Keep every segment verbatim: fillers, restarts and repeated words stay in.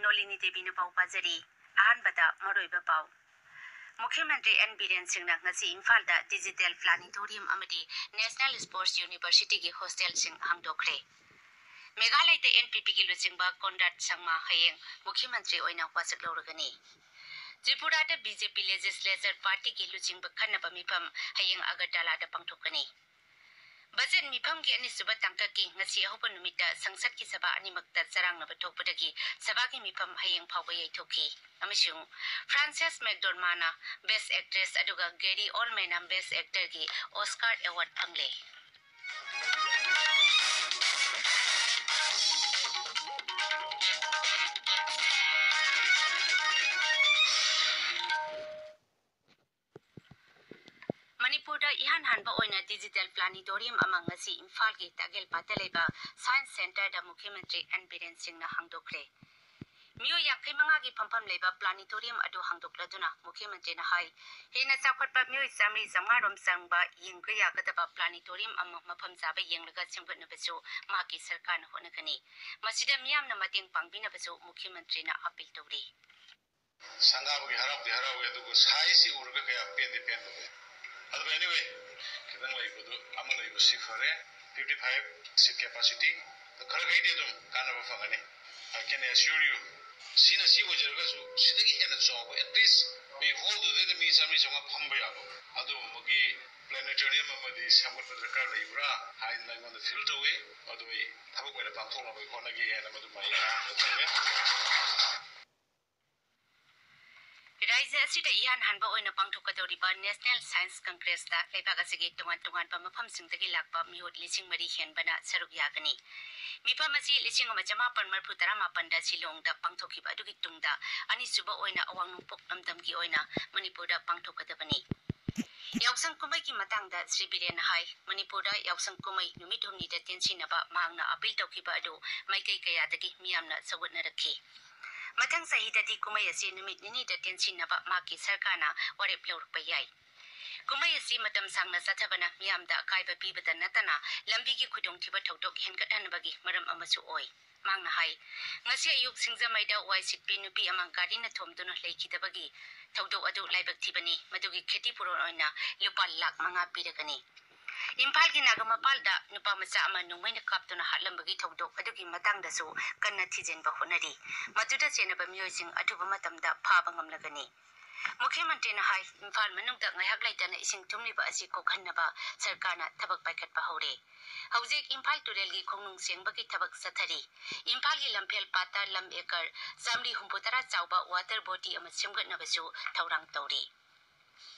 ꯅꯣꯂꯤꯅꯤ ꯗꯦꯕꯤꯅ ꯄꯥꯎ ꯄꯥꯖꯔꯤ꯫ ꯑꯍꯥꯟꯕꯗ ꯃꯔꯨꯑꯣꯏꯕ ꯄꯥꯎ꯫ ꯃꯨꯈ꯭ꯌ ꯃꯟꯇ꯭ꯔꯤ ꯑꯦꯟ ꯕꯤꯔꯦꯟ ꯁꯤꯡꯅ ꯉꯁꯤ ꯏꯝꯐꯥꯜꯗ ꯗꯤꯖꯤꯇꯦꯜ ꯄ꯭ꯂꯥꯅꯤꯇꯣꯔꯤꯌꯝ ꯑꯃꯗꯤ ꯅꯦꯁꯅꯦꯜ ꯁ꯭ꯄꯣꯔꯠꯁ ꯌꯨꯅꯤꯚꯔꯁꯤꯇꯤꯒꯤ ꯍꯣꯁꯇꯦꯜꯁꯤꯡ ꯍꯥꯡꯗꯣꯛꯈ꯭ꯔꯦ꯫ ꯃꯦꯘꯥꯂꯌꯗ ꯑꯦꯟ ꯄꯤ ꯄꯤꯒꯤ ꯂꯨꯆꯤꯡꯕ ꯀꯣꯟꯔꯥꯗ ꯁꯪꯃꯥ ꯍꯌꯦꯡ ꯃꯨꯈ꯭ꯌ ꯃꯟꯇ꯭ꯔꯤ ꯑꯣꯏꯅ ꯋꯥꯁꯛ ꯂꯧꯔꯒꯅꯤ꯫ ꯇ꯭ꯔꯤꯄꯨꯔꯥꯗ ꯕꯤ ꯖꯦ ꯄꯤ ꯂꯦꯖꯤꯁꯂꯦꯆꯔ ꯄꯥꯔꯇꯤꯒꯤ ꯂꯨꯆꯤꯡꯕ ꯈꯟꯅꯕ ꯃꯤꯐꯝ ꯍꯌꯦꯡ ꯑꯒꯔꯇꯂꯥꯗ ꯄꯥꯡꯊꯣꯛꯀꯅꯤ꯫ ꯕꯖꯦꯠ ꯃꯤꯐꯝꯒꯤ ꯑꯅꯤꯁꯨꯕ ꯇꯥꯡꯀꯛꯀꯤ ꯉꯁꯤ ꯑꯍꯧꯕ ꯅꯨꯃꯤꯠꯇ ꯁꯪꯁꯠꯀꯤ ꯁꯚꯥ ꯑꯅꯤꯃꯛꯇ ꯆꯔꯥꯡꯅꯕ ꯊꯣꯛꯄꯗꯒꯤ ꯁꯚꯥꯒꯤ ꯃꯤꯐꯝ ꯍꯌꯦꯡ ꯐꯥꯎꯕ ꯌꯩꯊꯣꯛꯈꯤ ꯑꯃꯁꯨꯡ ꯐ꯭ꯔꯥꯟꯁꯦꯁ ꯃꯦꯛꯗꯣꯔꯃꯥꯅ ꯕꯦꯁ ꯑꯦꯛꯇ꯭ꯔꯦꯁ ꯑꯗꯨꯒ ꯒꯦꯔꯤ ꯑꯣꯜꯃꯦꯟꯅ ꯕꯦꯁ ꯑꯦꯛꯇꯔꯒꯤ ꯑꯣꯁꯀꯥꯔ ꯑꯦꯋꯥꯔꯗ ꯐꯪꯂꯦ꯫ ꯃꯅꯤꯄꯨꯔꯗ ꯏꯍꯥꯟ ꯍꯥꯟꯕ ꯑꯣꯏꯅ ꯗꯤꯖꯤꯇꯦꯜ ꯄ꯭ꯂꯥꯅꯤꯇꯣꯔꯤꯌꯝ ꯑꯃ ꯉꯁꯤ ꯏꯝꯐꯥꯜꯒꯤ ꯇꯥꯒꯦꯜꯄꯥꯠꯇ ꯂꯩꯕ ꯁꯥꯏꯟꯁ ꯁꯦꯟꯇꯔꯗ ꯃꯨꯈ꯭ꯌ ꯃꯟꯇ꯭ꯔꯤ ꯑꯦꯟ ꯕꯤꯔꯦꯟ ꯁꯤꯡꯅ ꯍꯥꯡꯗꯣꯛꯈ꯭ꯔꯦ꯫ ꯃꯤꯑꯣꯏ ꯌꯥꯡꯈꯩ ꯃꯉꯥꯒꯤ ꯐꯝꯐꯝ ꯂꯩꯕ ꯄ꯭ꯂꯥꯅꯤꯇꯣꯔꯤꯌꯝ ꯑꯗꯨ ꯍꯥꯡꯗꯣꯛꯂꯗꯨꯅ ꯃꯨꯈ꯭ꯌ ꯃꯟꯇ꯭ꯔꯤꯅ ꯍꯥꯏ, ꯍꯦꯟꯅ ꯆꯥꯎꯈꯠꯄ ꯃꯤꯑꯣꯏ ꯆꯥꯃꯔꯤ ꯆꯥꯃꯉꯥ ꯔꯣꯝ ꯆꯪꯕ ꯌꯦꯡꯕ ꯌꯥꯒꯗꯕ ꯄ꯭ꯂꯥꯅꯤꯇꯣꯔꯤꯌꯝ ꯑꯃ ꯃꯐꯝ ꯆꯥꯕ ꯌꯦꯡꯂꯒ ꯁꯦꯝꯒꯠꯅꯕꯁꯨ ꯃꯍꯥꯛꯀꯤ ꯁꯔꯀꯥꯔꯅ ꯍꯣꯠꯅꯒꯅꯤ꯫ ꯃꯁꯤꯗ ꯃꯤꯌꯥꯝꯅ ꯃꯇꯦꯡ ꯄꯥꯡꯕꯤꯅꯕꯁꯨ ꯃꯨꯈ꯭ꯌ ꯃꯟꯇ꯭ꯔꯤꯅ ꯑꯄꯤꯜ ꯇꯧꯔꯤ꯫ ꯁꯪꯒꯥꯕꯒꯤ ꯍꯔꯥꯎꯗꯤ ꯍꯔꯥꯎꯋꯦ, ꯑꯗꯨꯕꯨ ꯁꯥꯏꯖꯁꯤ ꯎꯔꯒ ꯀꯌꯥ ꯄꯦꯟꯗꯤ ꯄꯦꯟꯗꯕ꯫ ꯑꯗꯨꯕꯨ anyway, ꯈꯤꯇꯪ ꯂꯩꯕꯗꯨ, ꯑꯃ ꯂꯩꯕꯁꯤ ꯐꯔꯦ꯫ Fifty five seat capacity, ꯈꯔ ꯈꯩꯗꯤ ꯑꯗꯨꯝ ꯀꯥꯟꯅꯕ ꯐꯪꯒꯅꯤ꯫ I can assure you, ꯁꯤꯅ ꯁꯤ ꯑꯣꯏꯖꯔꯒꯁꯨ ꯁꯤꯗꯒꯤ ꯍꯦꯟꯅ ꯆꯥꯎꯕ, at least ꯃꯤ ꯍꯣꯜꯗꯨꯗꯩꯗ ꯃꯤ ꯆꯥꯃꯔꯤ ꯆꯥꯃꯉꯥ ꯐꯝꯕ ꯌꯥꯕ ꯑꯗꯨꯒꯨꯝꯕꯒꯤ planetarium ꯑꯃꯗꯤ ꯁꯦꯝꯒꯠꯄ ꯗꯔꯀꯥꯔ ꯂꯩꯕ꯭ꯔꯥ ꯍꯥꯏꯗꯅ ꯑꯩꯉꯣꯟꯗ ꯐꯤꯜ ꯇꯧꯏ꯫ ꯃꯗꯨ ꯑꯩ ꯊꯕꯛ ꯑꯣꯏꯅ ꯄꯥꯡꯊꯣꯛꯅꯕ ꯍꯣꯠꯅꯒꯦ ꯍꯥꯏꯅ ꯃꯗꯨꯃ ꯑꯩ ꯑꯍꯥꯟꯕꯗ ꯇꯧꯋꯦ꯫ ꯔꯥꯖ꯭ꯌ ꯑꯁꯤꯗ ꯏꯍꯥꯟ ꯍꯥꯟꯕ ꯑꯣꯏꯅ ꯄꯥꯡꯊꯣꯛꯀꯗꯧꯔꯤꯕ ꯅꯦꯁꯅꯦꯜ ꯁꯥꯏꯟꯁ ꯀꯪꯒ꯭ꯔꯦꯁꯇ ꯂꯩꯕꯥꯛ ꯑꯁꯤꯒꯤ ꯇꯣꯉꯥꯟ ꯇꯣꯉꯥꯟꯕ ꯃꯐꯝꯁꯤꯡꯗꯒꯤ ꯂꯥꯛꯄ ꯃꯤꯍꯨꯠ ꯂꯤꯁꯤꯡ ꯃꯔꯤ ꯍꯦꯟꯕꯅ ꯁꯔꯨꯛ ꯌꯥꯒꯅꯤ꯫ ꯃꯤꯐꯝ ꯑꯁꯤ ꯂꯤꯁꯤꯡ ꯑꯃ ꯆꯃꯥꯄꯟ ꯃꯔꯤꯐꯨ ꯇꯔꯥꯃꯥꯄꯟꯗ ꯁꯤꯂꯣꯡꯗ ꯄꯥꯡꯊꯣꯛꯈꯤꯕ ꯑꯗꯨꯒꯤ ꯇꯨꯡꯗ ꯑꯅꯤꯁꯨꯕ ꯑꯣꯏꯅ ꯑꯋꯥꯡ ꯅꯣꯡꯄꯣꯛ ꯂꯝꯗꯝꯒꯤ ꯑꯣꯏꯅ ꯃꯅꯤꯄꯨꯔꯗ ꯄꯥꯡꯊꯣꯛꯀꯗꯕꯅꯤ꯫ ꯌꯥꯎꯁꯪ ꯀꯨꯝꯍꯩꯒꯤ ꯃꯇꯥꯡꯗ ꯁ꯭ꯔꯤ ꯕꯤꯔꯦꯟꯅ ꯍꯥꯏ, ꯃꯅꯤꯄꯨꯔꯗ ꯌꯥꯎꯁꯪ ꯀꯨꯝꯍꯩ ꯅꯨꯃꯤꯠ ꯍꯨꯝꯅꯤꯗ ꯇꯦꯟꯁꯤꯟꯅꯕ ꯃꯍꯥꯛꯅ ꯑꯄꯤꯜ ꯇꯧꯈꯤꯕ ꯑꯗꯨ ꯃꯥꯏꯀꯩ ꯀꯌꯥꯗꯒꯤ ꯃꯤꯌꯥꯝꯅ ꯁꯧꯒꯠꯅꯔꯛꯈꯤ꯫ ꯃꯊꯪ ꯆꯍꯤꯗꯗꯤ ꯀꯨꯝꯍꯩ ꯑꯁꯤ ꯅꯨꯃꯤꯠ ꯅꯤꯅꯤꯗ ꯇꯦꯟꯁꯤꯟꯅꯕ ꯃꯍꯥꯛꯀꯤ ꯁꯔꯀꯥꯔꯅ ꯋꯥꯔꯦꯞ ꯂꯧꯔꯛꯄ ꯌꯥꯏ꯫ ꯀꯨꯝꯍꯩ ꯑꯁꯤ ꯃꯇꯝ ꯁꯥꯡꯅ ꯆꯠꯊꯕꯅ ꯃꯤꯌꯥꯝꯗ ꯑꯀꯥꯏꯕ ꯄꯤꯕꯇ ꯅꯠꯇꯅ ꯂꯝꯕꯤꯒꯤ ꯈꯨꯗꯣꯡꯊꯤꯕ ꯊꯧꯗꯣꯛ ꯍꯦꯟꯒꯠꯍꯟꯕꯒꯤ ꯃꯔꯝ ꯑꯃꯁꯨ ꯑꯣꯏ꯫ ꯃꯍꯥꯛꯅ ꯍꯥꯏ, ꯉꯁꯤ ꯑꯌꯨꯛ ꯁꯤꯡꯖꯃꯩꯗ ꯋꯥꯏ ꯁꯤꯠꯄꯤ ꯅꯨꯄꯤ ꯑꯃ ꯒꯥꯔꯤꯅ ꯊꯣꯝꯗꯨꯅ ꯂꯩꯈꯤꯗꯕꯒꯤ ꯊꯧꯗꯣꯛ ꯑꯗꯨ ꯂꯥꯏꯕꯛ ꯊꯤꯕꯅꯤ꯫ ꯃꯗꯨꯒꯤ ꯈꯦꯇꯤꯄꯨꯔꯣꯟ ꯑꯣꯏꯅ ꯂꯨꯄꯥ ꯂꯥꯈ ꯃꯉꯥ ꯄꯤꯔꯒꯅꯤ꯫ ꯏꯝꯐꯥꯜꯒꯤ ꯅꯥꯒꯥꯃꯄꯥꯜꯗ ꯅꯨꯄꯥ ꯃꯆꯥ ꯑꯃ ꯅꯣꯡꯃꯩꯅ ꯀꯥꯞꯇꯨꯅ ꯍꯥꯠꯂꯝꯕꯒꯤ ꯊꯧꯗꯣꯛ ꯑꯗꯨꯒꯤ ꯃꯇꯥꯡꯗꯁꯨ ꯀꯟꯅ ꯊꯤꯖꯤꯟꯕ ꯍꯣꯠꯅꯔꯤ꯫ ꯃꯗꯨꯗ ꯆꯦꯟꯅꯕ ꯃꯤꯑꯣꯏꯁꯤꯡ ꯑꯊꯨꯕ ꯃꯇꯝꯗ ꯐꯥꯕ ꯉꯝꯂꯒꯅꯤ꯫ ꯃꯨꯈ꯭ꯌ ꯃꯟꯇ꯭ꯔꯤꯅ ꯍꯥꯏ, ꯏꯝꯐꯥꯜ ꯃꯅꯨꯡꯗ ꯉꯥꯏꯍꯥꯛ ꯂꯩꯇꯅ ꯏꯁꯤꯡ ꯊꯨꯝꯂꯤꯕ ꯑꯁꯤ ꯀꯣꯛꯍꯟꯅꯕ ꯁꯔꯀꯥꯔꯅ ꯊꯕꯛ ꯄꯥꯏꯈꯠꯄ ꯍꯧꯔꯦ꯫ ꯍꯧꯖꯤꯛ ꯏꯝꯐꯥꯜ ꯇꯨꯔꯦꯜꯒꯤ ꯈꯣꯡꯅꯨꯡ ꯁꯦꯡꯕꯒꯤ ꯊꯕꯛ ꯆꯠꯊꯔꯤ꯫ ꯏꯝꯐꯥꯜꯒꯤ ꯂꯝꯐꯦꯜ ꯄꯥꯠꯇ ꯂꯝ ꯑꯦꯀꯔ ꯆꯥꯃꯔꯤ ꯍꯨꯝꯐꯨꯇꯔꯥ ꯆꯥꯎꯕ ꯋꯥꯇꯔ ꯕꯣꯗꯤ ꯑꯃ ꯁꯦꯝꯒꯠꯅꯕꯁꯨ ꯊꯧꯔꯥꯡ ꯇꯧꯔꯤ꯫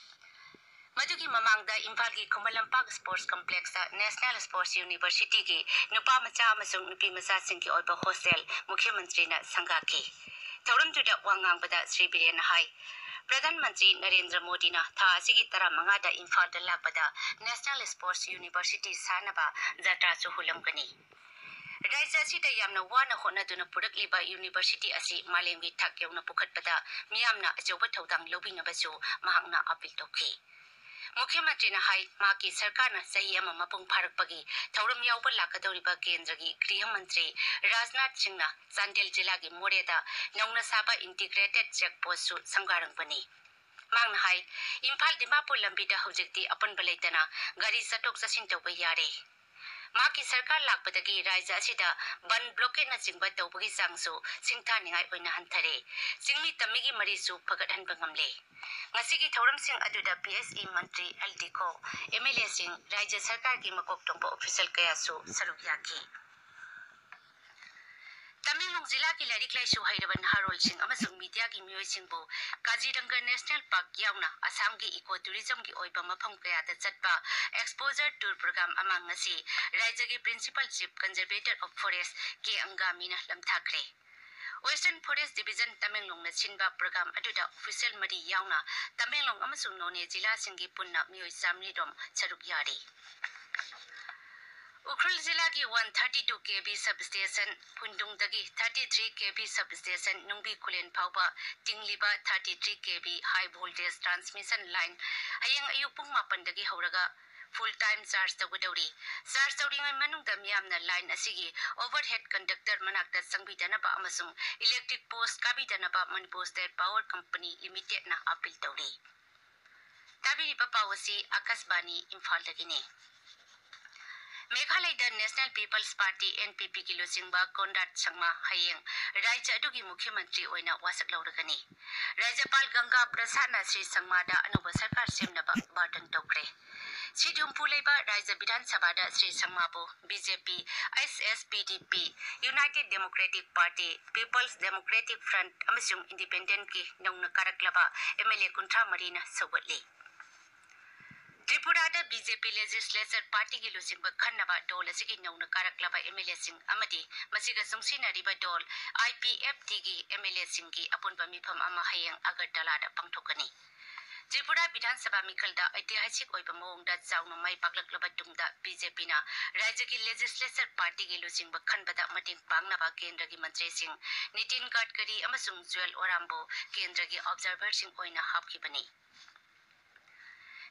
ꯃꯗꯨꯒꯤ ꯃꯃꯥꯡꯗ ꯏꯝꯐꯥꯜꯒꯤ Khuman Lampak sports ꯀꯝꯄ꯭ꯂꯦꯛꯁꯇ national sports ꯌꯨꯅꯤꯚꯔꯁꯤꯇꯤꯒꯤ ꯅꯨꯄꯥ ꯃꯆꯥ ꯑꯃꯁꯨꯡ ꯅꯨꯄꯤ ꯃꯆꯥꯁꯤꯡꯒꯤ ꯑꯣꯏꯕ ꯍꯣꯁꯇꯦꯜ ꯃꯨꯈ꯭ꯌ ꯃꯟꯇ꯭ꯔꯤꯅ ꯁꯪꯒꯥꯈꯤ꯫ ꯊꯧꯔꯝꯗꯨꯗ ꯋꯥ ꯉꯥꯡꯕꯗ ꯁ꯭ꯔꯤ ꯕꯤꯔꯦꯟꯅ ꯍꯥꯏ, ꯄ꯭ꯔꯙꯥꯟ ꯃꯟꯇ꯭ꯔꯤ ꯅꯔꯦꯟꯗ꯭ꯔ ꯃꯣꯗꯤꯅ ꯊꯥ ꯑꯁꯤꯒꯤ ꯇꯔꯥꯃꯉꯥꯗ ꯏꯝꯐꯥꯜꯗ ꯂꯥꯛꯄꯗ ꯅꯦꯁꯅꯦꯜ ꯁ꯭ꯄꯣꯔꯠꯁ ꯌꯨꯅꯤꯚꯔꯁꯤꯇꯤ ꯁꯥꯅꯕ ꯖꯇ꯭ꯔꯥꯁꯨ ꯍꯨꯜꯂꯝꯒꯅꯤ꯫ ꯔꯥꯖ꯭ꯌ ꯑꯁꯤꯗ ꯌꯥꯝꯅ ꯋꯥꯅ ꯍꯣꯠꯅꯗꯨꯅ ꯄꯨꯔꯛꯂꯤꯕ ꯌꯨꯅꯤꯚꯔꯁꯤꯇꯤ ꯑꯁꯤ ꯃꯥꯂꯦꯝꯒꯤ ꯊꯥꯛ ꯌꯧꯅ ꯄꯨꯈꯠꯄꯗ ꯃꯤꯌꯥꯝꯅ ꯑꯆꯧꯕ ꯊꯧꯗꯥꯡ ꯂꯧꯕꯤꯅꯕꯁꯨ ꯃꯍꯥꯛꯅ ꯑꯄꯤꯜ ꯇꯧꯈꯤ꯫ ꯃꯨꯈ꯭ꯌ ꯃꯟꯇ꯭ꯔꯤꯅ ꯍꯥꯏ, ꯃꯍꯥꯛꯀꯤ ꯁꯔꯀꯥꯔꯅ ꯆꯍꯤ ꯑꯃ ꯃꯄꯨꯡ ꯐꯥꯔꯛꯄꯒꯤ ꯊꯧꯔꯝ ꯌꯥꯎꯕ ꯂꯥꯛꯀꯗꯧꯔꯤꯕ ꯀꯦꯟꯗ꯭ꯔꯒꯤ ꯒ꯭ꯔꯤꯍ ꯃꯟꯇ꯭ꯔꯤ ꯔꯥꯖꯅꯥꯊ ꯁꯤꯡꯅ ꯆꯥꯟꯗꯦꯜ ꯖꯤꯂꯥꯒꯤ ꯃꯣꯔꯦꯗ ꯅꯧꯅ ꯁꯥꯕ ꯏꯟꯇꯤꯒ꯭ꯔꯦꯇꯦꯗ ꯆꯦꯛ ꯄꯣꯁ꯭ꯠꯁꯨ ꯁꯪꯒꯥꯔꯝꯒꯅꯤ꯫ ꯃꯍꯥꯛꯅ ꯍꯥꯏ, ꯏꯝꯐꯥꯜ ꯗꯤꯃꯥꯄꯨꯔ ꯂꯝꯕꯤꯗ ꯍꯧꯖꯤꯛꯇꯤ ꯑꯄꯟꯕ ꯂꯩꯇꯅ ꯒꯥꯔꯤ ꯆꯠꯊꯣꯛ ꯆꯠꯁꯤꯟ ꯇꯧꯕ ꯌꯥꯔꯦ꯫ ꯃꯍꯥꯛꯀꯤ ꯁꯔꯀꯥꯔ ꯂꯥꯛꯄꯗꯒꯤ ꯔꯥꯖ꯭ꯌ ꯑꯁꯤꯗ ꯕꯟ, ꯕ꯭ꯂꯣꯀꯦꯗꯅꯆꯤꯡꯕ ꯇꯧꯕꯒꯤ ꯆꯥꯡꯁꯨ ꯁꯤꯡꯊꯥꯅꯤꯡꯉꯥꯏ ꯑꯣꯏꯅ ꯍꯟꯊꯔꯦ꯫ ꯆꯤꯡꯃꯤ ꯇꯝꯃꯤꯒꯤ ꯃꯔꯤꯁꯨ ꯐꯒꯠꯍꯟꯕ ꯉꯝꯂꯦ꯫ ꯉꯁꯤꯒꯤ ꯊꯧꯔꯝꯁꯤꯡ ꯑꯗꯨꯗ ꯄꯤ ꯑꯦꯁ ꯏ ꯃꯟꯇ꯭ꯔꯤ, ꯑꯦꯜ ꯗꯤꯀꯣ, ꯑꯦꯝ ꯑꯦꯜ ꯑꯦꯁꯤꯡ, ꯔꯥꯖ꯭ꯌ ꯁꯔꯀꯥꯔꯒꯤ ꯃꯀꯣꯛ ꯊꯣꯡꯕ ꯑꯣꯐꯤꯁꯤꯌꯦꯜ ꯀꯌꯥꯁꯨ ꯁꯔꯨꯛ ꯌꯥꯈꯤ꯫ ꯇꯃꯦꯡꯂꯣꯡ ꯖꯤꯂꯥꯒꯤ ꯂꯥꯏꯔꯤꯛ ꯂꯥꯏꯁꯨ ꯍꯩꯔꯕ ꯅꯍꯥꯔꯣꯜꯁꯤꯡ ꯑꯃꯁꯨꯡ ꯃꯤꯗꯤꯌꯥꯒꯤ ꯃꯤꯑꯣꯏꯁꯤꯡꯕꯨ ꯀꯥꯖꯤꯔꯪꯒ ꯅꯦꯁꯅꯦꯜ ꯄꯥꯔꯛ ꯌꯥꯎꯅ ꯑꯁꯥꯝꯒꯤ ꯏꯀꯣ ꯇꯨꯔꯤꯖꯝꯒꯤ ꯑꯣꯏꯕ ꯃꯐꯝ ꯀꯌꯥꯗ ꯆꯠꯄ ꯑꯦꯛꯁꯄꯣꯖꯔ ꯇꯨꯔ ꯄ꯭ꯔꯣꯒ꯭ꯔꯥꯝ ꯑꯃ ꯉꯁꯤ ꯔꯥꯖ꯭ꯌꯒꯤ principal chief conservator of forest K ꯑꯪꯒꯥꯃꯤꯅ ꯂꯝꯊꯥꯈ꯭ꯔꯦ꯫ ꯋꯦꯁꯇꯔꯟ ꯐꯣꯔꯦꯁ꯭ꯠ ꯗꯤꯕꯤꯖꯟ ꯇꯃꯦꯡꯂꯣꯡꯅ ꯁꯤꯟꯕ ꯄ꯭ꯔꯣꯒ꯭ꯔꯥꯝ ꯑꯗꯨꯗ ꯑꯣꯐꯤꯁꯤꯌꯦꯜ ꯃꯔꯤ ꯌꯥꯎꯅ ꯇꯃꯦꯡꯂꯣꯡ ꯑꯃꯁꯨꯡ ꯅꯣꯅꯦ ꯖꯤꯂꯥꯁꯤꯡꯒꯤ ꯄꯨꯟꯅ ꯃꯤꯑꯣꯏ ꯆꯥꯃꯔꯤ ꯔꯣꯝ ꯁꯔꯨꯛ ꯌꯥꯔꯤ꯫ ꯎꯈ꯭ꯔꯨꯜ ꯖꯤꯂꯥꯒꯤ one thirty two K V sub station ꯍꯨꯟꯗꯨꯡꯗꯒꯤ thirty three K V sub station ꯅꯨꯡꯕꯤ ꯈꯨꯂꯦꯟ ꯐꯥꯎꯕ ꯇꯤꯡꯂꯤꯕ thirty three K V high voltage transmission line ꯍꯌꯦꯡ ꯑꯌꯨꯛ ꯄꯨꯡ ꯃꯥꯄꯟꯗꯒꯤ ꯍꯧꯔꯒ full time charge ꯇꯧꯒꯗꯧꯔꯤ꯫ Charge ꯇꯧꯔꯤꯉꯩ ꯃꯅꯨꯡꯗ ꯃꯤꯌꯥꯝꯅ line ꯑꯁꯤꯒꯤ overhead conductor ꯃꯅꯥꯛꯇ ꯆꯪꯕꯤꯗꯅꯕ ꯑꯃꯁꯨꯡ electric post ꯀꯥꯕꯤꯗꯅꯕ Manipur State Power Company Limited ꯅ appeal ꯇꯧꯔꯤ꯫ ꯇꯥꯕꯤꯔꯤꯕ ꯄꯥꯎ ꯑꯁꯤ ꯑꯀꯥꯁꯕꯥꯅꯤ ꯏꯝꯐꯥꯜꯗꯒꯤꯅꯤ꯫ ꯃꯦꯘꯥꯂꯌꯗ National People's Party, N P P ꯒꯤ ꯂꯨꯆꯤꯡꯕ ꯀꯣꯟꯔꯥꯗ ꯁꯪꯃꯥ ꯍꯌꯦꯡ ꯔꯥꯖ꯭ꯌ ꯑꯗꯨꯒꯤ ꯃꯨꯈ꯭ꯌ ꯃꯟꯇ꯭ꯔꯤ ꯑꯣꯏꯅ ꯋꯥꯁꯛ ꯂꯧꯔꯒꯅꯤ꯫ ꯔꯥꯖ꯭ꯌꯄꯥꯜ ꯒꯪꯒꯥ ꯄ꯭ꯔꯁꯥꯗꯅ ꯁ꯭ꯔꯤ ꯁꯪꯃꯥꯗ ꯑꯅꯧꯕ ꯁꯔꯀꯥꯔ ꯁꯦꯝꯅꯕ burden ꯇꯧꯈ꯭ꯔꯦ꯫ Seat ꯍꯨꯝꯐꯨ ꯂꯩꯕ ꯔꯥꯖ꯭ꯌ ꯕꯤꯙꯥꯟ ꯁꯚꯥꯗ Shri ꯁꯪꯃꯥꯕꯨ B J P, S S P D P, United Democratic Party, People's Democratic Front ꯑꯃꯁꯨꯡ Independent ꯀꯤ ꯅꯧꯅ ꯀꯥꯔꯛꯂꯕ M L A ꯀꯨꯟꯊ꯭ꯔꯥ ꯃꯔꯤꯅ ꯁꯧꯒꯠꯂꯤ꯫ ꯇ꯭ꯔꯤꯄꯨꯔꯥꯗ B J P Legislature Party ꯒꯤ ꯂꯨꯆꯤꯡꯕ ꯈꯟꯅꯕ ꯗꯣꯜ ꯑꯁꯤꯒꯤ ꯅꯧꯅ ꯀꯥꯔꯛꯂꯕ M L A ꯁꯤꯡ ꯑꯃꯗꯤ ꯃꯁꯤꯒ ꯆꯨꯡꯁꯤꯟꯅꯔꯤꯕ ꯗꯣꯜ I P F T ꯒꯤ M L A ꯁꯤꯡꯒꯤ ꯑꯄꯨꯟꯕ ꯃꯤꯐꯝ ꯑꯃ ꯍꯌꯦꯡ ꯑꯒꯔꯇꯂꯥꯗ ꯄꯥꯡꯊꯣꯛꯀꯅꯤ꯫ ꯇ꯭ꯔꯤꯄꯨꯔꯥ ꯕꯤꯙꯥꯟ ꯁꯚꯥ ꯃꯤꯈꯜꯗ ꯑꯩꯇꯤꯍꯥꯁꯤꯛ ꯑꯣꯏꯕ ꯃꯑꯣꯡꯗ ꯆꯥꯎꯅ ꯃꯥꯏ ꯄꯥꯛꯂꯛꯂꯕ ꯇꯨꯡꯗ, B J P ꯅ ꯔꯥꯖ꯭ꯌꯒꯤ Legislature Party ꯒꯤ ꯂꯨꯆꯤꯡꯕ ꯈꯟꯕꯗ ꯃꯇꯦꯡ ꯄꯥꯡꯅꯕ ꯀꯦꯟꯗ꯭ꯔꯒꯤ ꯃꯟꯇ꯭ꯔꯤꯁꯤꯡ ꯅꯤꯇꯤꯟ ꯒꯗꯀꯔꯤ ꯑꯃꯁꯨꯡ ꯖꯨꯋꯦꯜ ꯑꯣꯔꯥꯝꯕꯨ ꯀꯦꯟꯗ꯭ꯔꯒꯤ observer ꯁꯤꯡ ꯑꯣꯏꯅ ꯍꯥꯞꯈꯤꯕꯅꯤ꯫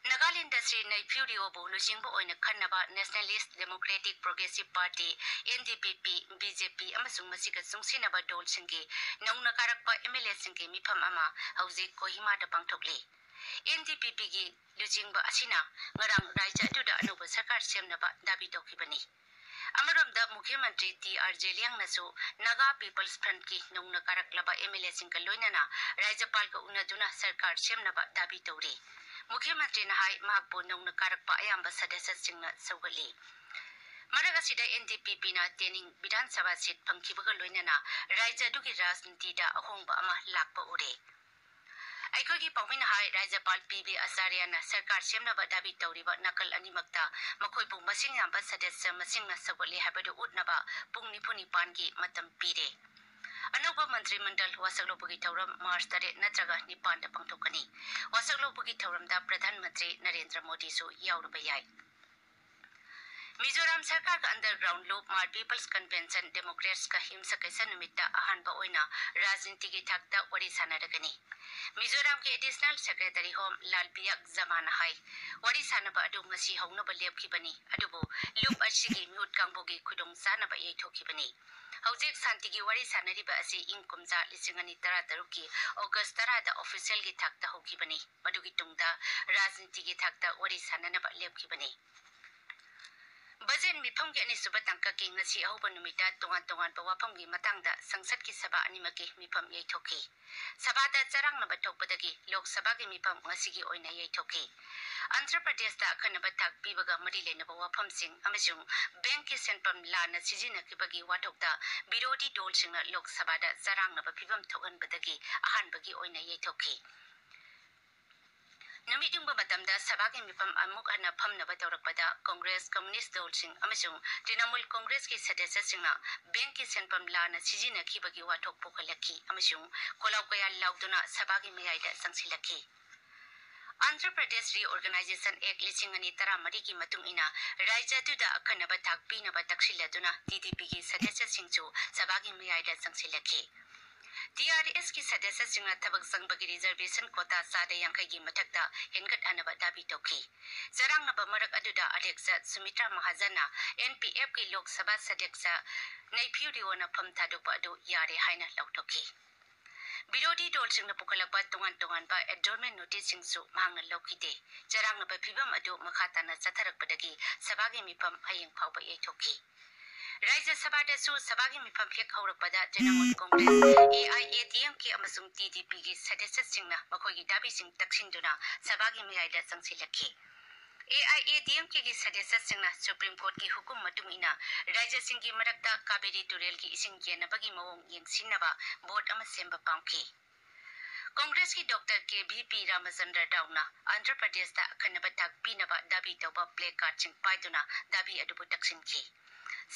ꯅꯥꯒꯥꯂꯦꯟꯗ ꯁ꯭ꯔꯤ ꯅꯩꯐ꯭ꯌꯨ ꯔꯤꯑꯣꯕꯨ ꯂꯨꯆꯤꯡꯕ ꯑꯣꯏꯅ ꯈꯟꯅꯕ Nationalist Democratic Progressive Party, N D P P, B J P ꯑꯃꯁꯨꯡ ꯃꯁꯤꯒ ꯆꯨꯡꯁꯤꯟꯅꯕ ꯗꯣꯜꯁꯤꯡꯒꯤ ꯅꯧꯅ ꯀꯥꯔꯛꯄ M L A ꯁꯤꯡꯒꯤ ꯃꯤꯐꯝ ꯑꯃ ꯍꯧꯖꯤꯛ ꯀꯣꯍꯤꯃꯥꯗ ꯄꯥꯡꯊꯣꯛꯂꯤ꯫ N D P P ꯒꯤ ꯂꯨꯆꯤꯡꯕ ꯑꯁꯤꯅ ꯉꯔꯥꯡ ꯔꯥꯖ꯭ꯌ ꯑꯗꯨꯗ ꯑꯅꯧꯕ ꯁꯔꯀꯥꯔ ꯁꯦꯝꯅꯕ ꯗꯥꯕꯤ ꯇꯧꯈꯤꯕꯅꯤ꯫ ꯑꯃꯔꯣꯝꯗ, ꯃꯨꯈ꯭ꯌ ꯃꯟꯇ꯭ꯔꯤ T R ꯖꯦꯂꯤꯌꯥꯡꯅꯁꯨ Naga People's Front ꯀꯤ ꯅꯧꯅ ꯀꯥꯔꯛꯂꯕ M L A ꯁꯤꯡꯒ ꯂꯣꯏꯅꯅ ꯔꯥꯖ꯭ꯌꯄꯥꯜꯒ ꯎꯅꯗꯨꯅ ꯁꯔꯀꯥꯔ ꯁꯦꯝꯅꯕ ꯗꯥꯕꯤ ꯇꯧꯔꯤ꯫ ꯃꯨꯈ꯭ꯌ ꯃꯟꯇ꯭ꯔꯤꯅ ꯍꯥꯏ, ꯃꯍꯥꯛꯄꯨ ꯅꯧꯅ ꯀꯥꯔꯛꯄ ꯑꯌꯥꯝꯕ ꯁꯗꯁ꯭ꯌꯁꯤꯡꯅ ꯁꯧꯒꯠꯂꯤ꯫ ꯃꯔꯛ ꯑꯁꯤꯗ, N D P P ꯅ ꯇꯦꯅꯤꯡ ꯕꯤꯙꯥꯟ ꯁꯚꯥ seat ꯐꯪꯈꯤꯕꯒ ꯂꯣꯏꯅꯅ ꯔꯥꯖ꯭ꯌ ꯑꯗꯨꯒꯤ ꯔꯥꯖꯅꯤꯇꯤꯗ ꯑꯍꯣꯡꯕ ꯑꯃ ꯂꯥꯛꯄ ꯎꯔꯦ꯫ ꯑꯩꯈꯣꯏꯒꯤ ꯄꯥꯎꯃꯤꯅ ꯍꯥꯏ, ꯔꯥꯖ꯭ꯌꯄꯥꯜ P B ꯑꯆꯥꯔꯌꯅ ꯁꯔꯀꯥꯔ ꯁꯦꯝꯅꯕ ꯗꯥꯕꯤ ꯇꯧꯔꯤꯕ ꯅꯥꯀꯜ ꯑꯅꯤꯃꯛꯇ ꯃꯈꯣꯏꯕꯨ ꯃꯁꯤꯡ ꯌꯥꯝꯕ ꯁꯗꯁ꯭ꯌ ꯃꯁꯤꯡꯅ ꯁꯧꯒꯠꯂꯤ ꯍꯥꯏꯕꯗꯨ ꯎꯠꯅꯕ ꯄꯨꯡ ꯅꯤꯐꯨ ꯅꯤꯄꯥꯟꯒꯤ ꯃꯇꯝ ꯄꯤꯔꯦ꯫ ꯑꯅꯧꯕ ꯃꯟꯇ꯭ꯔꯤ ꯃꯟꯗꯜ ꯋꯥꯁꯛ ꯂꯧꯕꯒꯤ ꯊꯧꯔꯝ March ꯇꯔꯦꯠ ꯅꯠꯇ꯭ꯔꯒ ꯅꯤꯄꯥꯟꯗ ꯄꯥꯡꯊꯣꯛꯀꯅꯤ꯫ ꯋꯥꯁꯛ ꯂꯧꯕꯒꯤ ꯊꯧꯔꯝꯗ ꯄ꯭ꯔꯙꯥꯟ ꯃꯟꯇ꯭ꯔꯤ ꯅꯔꯦꯟꯗ꯭ꯔ ꯃꯣꯗꯤꯁꯨ ꯌꯥꯎꯔꯨꯕ ꯌꯥꯏ꯫ ꯃꯤꯖꯣꯔꯥꯝ ꯁꯔꯀꯥꯔꯒ underground ꯂꯨꯞ ꯃꯥꯔ People's Convention Democratsꯀ ꯌꯨꯝꯁꯀꯩꯁ ꯅꯨꯃꯤꯠꯇ ꯑꯍꯥꯟꯕ ꯑꯣꯏꯅ ꯔꯥꯖꯅꯤꯇꯤꯒꯤ ꯊꯥꯛꯇ ꯋꯥꯔꯤ ꯁꯥꯟꯅꯔꯒꯅꯤ꯫ ꯃꯤꯖꯣꯔꯥꯝꯒꯤ Additional Secretary Home ꯂꯥꯜꯕꯤꯌꯥꯛ ꯖꯃꯥꯅ ꯍꯥꯏ, ꯋꯥꯔꯤ ꯁꯥꯟꯅꯕ ꯑꯗꯨ ꯉꯁꯤ ꯍꯧꯅꯕ ꯂꯦꯞꯈꯤꯕꯅꯤ, ꯑꯗꯨꯕꯨ ꯂꯨꯞ ꯑꯁꯤꯒꯤ ꯃꯤꯍꯨꯠ ꯀꯥꯡꯕꯨꯒꯤ ꯈꯨꯗꯣꯡꯆꯥꯅꯕ ꯌꯩꯊꯣꯛꯈꯤꯕꯅꯤ꯫ ꯍꯧꯖꯤꯛ ꯁꯥꯟꯇꯤꯒꯤ ꯋꯥꯔꯤ ꯁꯥꯟꯅꯔꯤꯕ ꯑꯁꯤ ꯏꯪ ꯀꯨꯝꯖꯥ ꯂꯤꯁꯤꯡ ꯑꯅꯤ ꯇꯔꯥꯇꯔꯨꯛꯀꯤ August ꯇꯔꯥꯗ officialꯒꯤ ꯊꯥꯛꯇ ꯍꯧꯈꯤꯕꯅꯤ꯫ ꯃꯗꯨꯒꯤ ꯇꯨꯡꯗ ꯔꯥꯖꯅꯤꯇꯤꯒꯤ ꯊꯥꯛꯇ ꯋꯥꯔꯤ ꯁꯥꯟꯅꯅꯕ ꯂꯦꯞꯈꯤꯕꯅꯤ꯫ ꯕꯖꯦꯠ ꯃꯤꯐꯝꯒꯤ ꯑꯅꯤꯁꯨꯕ ꯇꯥꯡꯀꯛꯀꯤ ꯉꯁꯤ ꯑꯍꯧꯕ ꯅꯨꯃꯤꯠꯇ ꯇꯣꯉꯥꯟ ꯇꯣꯉꯥꯟꯕ ꯋꯥꯐꯝꯒꯤ ꯃꯇꯥꯡꯗ ꯁꯪꯁꯠꯀꯤ ꯁꯚꯥ ꯑꯅꯤꯃꯛꯀꯤ ꯃꯤꯐꯝ ꯌꯩꯊꯣꯛꯈꯤ꯫ ꯁꯚꯥꯗ ꯆꯔꯥꯡꯅꯕ ꯊꯣꯛꯄꯗꯒꯤ ꯂꯣꯛ ꯁꯚꯥꯒꯤ ꯃꯤꯐꯝ ꯉꯁꯤꯒꯤ ꯑꯣꯏꯅ ꯌꯩꯊꯣꯛꯈꯤ꯫ ꯑꯟꯙ꯭ꯔ ꯄ꯭ꯔꯗꯦꯁꯇ ꯑꯈꯟꯅꯕ ꯊꯥꯛ ꯄꯤꯕꯒ ꯃꯔꯤ ꯂꯩꯅꯕ ꯋꯥꯐꯝꯁꯤꯡ ꯑꯃꯁꯨꯡ ꯕꯦꯡꯛꯀꯤ ꯁꯦꯟꯐꯝ ꯂꯥꯟꯅ ꯁꯤꯖꯤꯟꯅꯈꯤꯕꯒꯤ ꯋꯥꯊꯣꯛꯇ ꯕꯤꯔꯣꯙꯤ ꯗꯣꯜꯁꯤꯡꯅ ꯂꯣꯛ ꯁꯚꯥꯗ ꯆꯔꯥꯡꯅꯕ ꯐꯤꯚꯝ ꯊꯣꯛꯍꯟꯕꯗꯒꯤ ꯑꯍꯥꯟꯕꯒꯤ ꯑꯣꯏꯅ ꯌꯩꯊꯣꯛꯈꯤ꯫ ꯅꯨꯃꯤꯠ ꯌꯨꯡꯕ ꯃꯇꯝꯗ ꯁꯚꯥꯒꯤ ꯃꯤꯐꯝ ꯑꯃꯨꯛ ꯍꯟꯅ ꯐꯝꯅꯕ ꯇꯧꯔꯛꯄꯗ ꯀꯪꯒ꯭ꯔꯦꯁ, ꯀꯝꯃꯨꯅꯤꯁ ꯗꯣꯜꯁꯤꯡ ꯑꯃꯁꯨꯡ ꯇ꯭ꯔꯤꯅꯃꯨꯜ ꯀꯪꯒ꯭ꯔꯦꯁꯀꯤ ꯁꯗꯁ꯭ꯌꯁꯤꯡꯅ ꯕꯦꯡꯛꯀꯤ ꯁꯦꯟꯐꯝ ꯂꯥꯟꯅ ꯁꯤꯖꯤꯟꯅꯈꯤꯕꯒꯤ ꯋꯥꯊꯣꯛ ꯄꯨꯈꯠꯂꯛꯈꯤ ꯑꯃꯁꯨꯡ ꯈꯣꯜꯂꯥꯎ ꯀꯌꯥ ꯂꯥꯎꯗꯨꯅ ꯁꯚꯥꯒꯤ ꯃꯌꯥꯏꯗ ꯆꯪꯁꯤꯜꯂꯛꯈꯤ꯫ ꯑꯟꯙ꯭ꯔ ꯄ꯭ꯔꯗꯦꯁ Reorganization Act ꯂꯤꯁꯤꯡ ꯑꯅꯤ ꯇꯔꯥꯃꯔꯤꯒꯤ ꯃꯇꯨꯡ ꯏꯟꯅ ꯔꯥꯖ꯭ꯌ ꯑꯗꯨꯗ ꯑꯈꯟꯅꯕ ꯊꯥꯛ ꯄꯤꯅꯕ ꯇꯛꯁꯤꯜꯂꯗꯨꯅ ꯇꯤ ꯗꯤ ꯄꯤꯒꯤ ꯁꯗꯁ꯭ꯌꯁꯤꯡꯁꯨ ꯁꯚꯥꯒꯤ ꯃꯌꯥꯏꯗ ꯆꯪꯁꯤꯜꯂꯛꯈꯤ꯫ ꯇꯤ ꯑꯥꯔ ꯑꯦꯁꯀꯤ ꯁꯗꯁ꯭ꯌꯁꯤꯡꯅ ꯊꯕꯛ ꯆꯪꯕꯒꯤ reservation quota ꯆꯥꯗ ꯌꯥꯡꯈꯩꯒꯤ ꯃꯊꯛꯇ ꯍꯦꯟꯒꯠꯍꯟꯅꯕ ꯗꯥꯕꯤ ꯇꯧꯈꯤ꯫ ꯆꯔꯥꯡꯅꯕ ꯃꯔꯛ ꯑꯗꯨꯗ ꯑꯗ꯭ꯌꯛꯁ ꯁꯨꯃꯤꯇ꯭ꯔꯥ ꯃꯍꯥꯖꯟꯅ ꯑꯦꯟ ꯄꯤ ꯑꯦꯐꯀꯤ ꯂꯣꯛ ꯁꯚꯥ ꯁꯗꯁ꯭ꯌ ꯅꯩꯐ꯭ꯌꯨ ꯔꯤꯑꯣꯅ ꯐꯝ ꯊꯥꯗꯣꯛꯄ ꯑꯗꯨ ꯌꯥꯔꯦ ꯍꯥꯏꯅ ꯂꯥꯎꯊꯣꯛꯈꯤ꯫ ꯕꯤꯔꯣꯙꯤ ꯗꯣꯜꯁꯤꯡꯅ ꯄꯨꯈꯠꯂꯛꯄ ꯇꯣꯉꯥꯟ ꯇꯣꯉꯥꯟꯕ adjournment noticeꯁꯤꯡꯁꯨ ꯃꯍꯥꯛꯅ ꯂꯧꯈꯤꯗꯦ꯫ ꯆꯔꯥꯡꯅꯕ ꯐꯤꯚꯝ ꯑꯗꯨ ꯃꯈꯥ ꯇꯥꯅ ꯆꯠꯊꯔꯛꯄꯗꯒꯤ ꯁꯚꯥꯒꯤ ꯃꯤꯐꯝ ꯍꯌꯦꯡ ꯐꯥꯎꯕ ꯌꯩꯊꯣꯛꯈꯤ꯫ ꯔꯥꯖ꯭ꯌ ꯁꯚꯥꯗꯁꯨ ꯁꯚꯥꯒꯤ ꯃꯤꯐꯝ ꯍꯦꯛ ꯍꯧꯔꯛꯄꯗ ꯇ꯭ꯔꯤꯅꯃꯨꯜ Congress, A I A D M ꯀꯦ ꯑꯃꯁꯨꯡ ꯇꯤ ꯗꯤ ꯄꯤꯒꯤ ꯁꯗꯁ꯭ꯌꯁꯤꯡꯅ ꯃꯈꯣꯏꯒꯤ ꯗꯥꯕꯤꯁꯤꯡ ꯇꯛꯁꯤꯟꯗꯨꯅ ꯁꯚꯥꯒꯤ ꯃꯌꯥꯏꯗ ꯆꯪꯁꯤꯜꯂꯛꯈꯤ꯫ A I A D M ꯀꯦꯒꯤ ꯁꯗꯁ꯭ꯌꯁꯤꯡꯅ supreme ꯀꯣꯔꯠꯀꯤ ꯍꯨꯀꯨꯝ ꯃꯇꯨꯡ ꯏꯟꯅ ꯔꯥꯖ꯭ꯌꯁꯤꯡꯒꯤ ꯃꯔꯛꯇ ꯀꯥꯕꯦꯔꯤ ꯇꯨꯔꯦꯜꯒꯤ ꯏꯁꯤꯡ ꯌꯦꯟꯅꯕꯒꯤ ꯃꯑꯣꯡ ꯌꯦꯡꯁꯤꯟꯅꯕ ꯕꯣꯔꯗ ꯑꯃ ꯁꯦꯝꯕ ꯄꯥꯝꯈꯤ꯫ ꯀꯪꯒ꯭ꯔꯦꯁꯀꯤ ꯗꯣꯛꯇꯔ ꯀꯦ ꯚꯤ ꯄꯤ ꯔꯥꯃꯆꯟꯗ꯭ꯔ ꯔꯥꯎꯅ ꯑꯟꯙ꯭ꯔ ꯄ꯭ꯔꯗꯦꯁꯇ ꯑꯈꯟꯅꯕ ꯊꯥꯛ ꯄꯤꯅꯕ ꯗꯥꯕꯤ ꯇꯧꯕ placardꯁꯤꯡ ꯄꯥꯏꯗꯨꯅ ꯗꯥꯕꯤ ꯑꯗꯨꯕꯨ ꯇꯛꯁꯤꯟꯈꯤ꯫